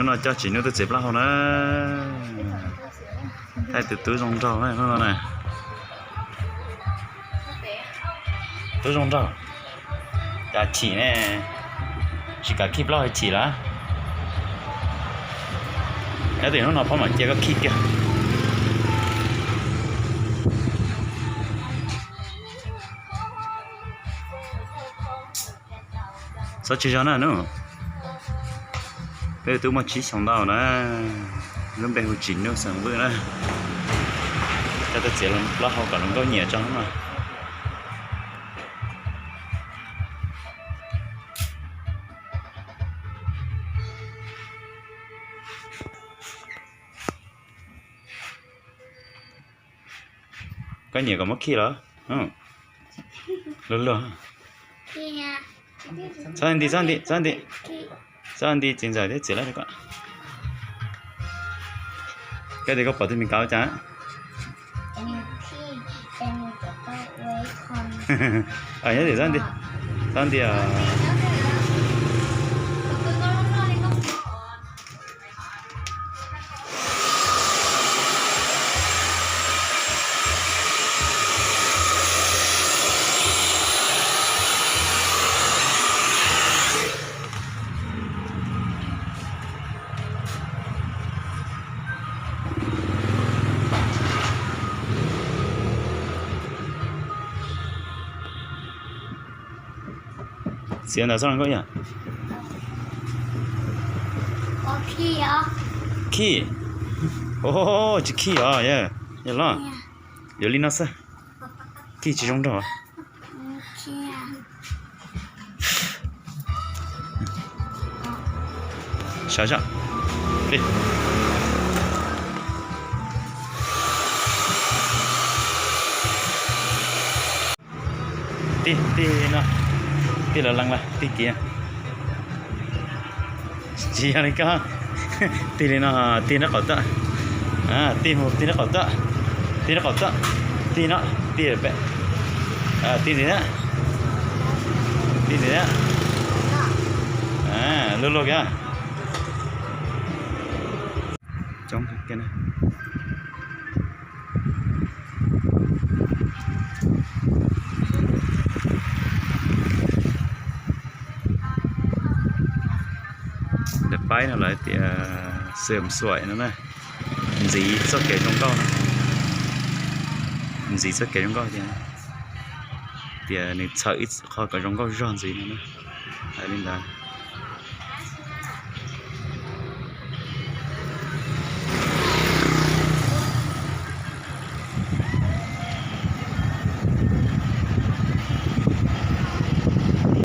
Hnub no coj Tsim Nuj tuaj txiav plaub hau na. Thaij tus tub zoo nraug na hnub no na. Tub zoo nraug. Cas chim ne, tsis kam khij plaub hau chim lawm. Nyob tim hnub no phob mam cia koj khij kiag. Txhob tsis zog na nub. Peb tub muaj tsib xyoos ntau na, lub npe hu Tsim Nuj xeem Vwj na. Coj tuaj txiav plaub hau kom luag nkauj nyiam tso na. Koj nyiam kom muab khij los? Luag luag. Txhob nti, txhob nti, txhob nti. Txhob nti, txiv ntxawm thiab txiv lawv ko. Koj tias koj pom tus Meskas cas? Nyob tim txhob nti, txhob nti. Txiav ntawd xwb los nkauj yom? Khij? Tsis khij os, yog los. Yuav li no xwb. Khij tsis zoo nraug. Sawv zog. Tig, tig no, tig los lees lawm, tig kiag. Tsis yog li ko. Tig li no, tig nraub qaum tuaj. Tig mus, tig nraub qaum tuaj. Tig nraub qaum tuaj. Tig no, tig pem. Tig ntxiv thiab. Tig ntxiv thiab. Luag luag kiag. Coob kiag. Daim paib no lawv tias xeem xuaim no na, ntxiv txoj kev zoo nkauj no, ntxiv txoj kev zoo nkauj tias, tias nws txhawm ib qho kom zoo nkauj zog ntxiv no na. Li ntawd.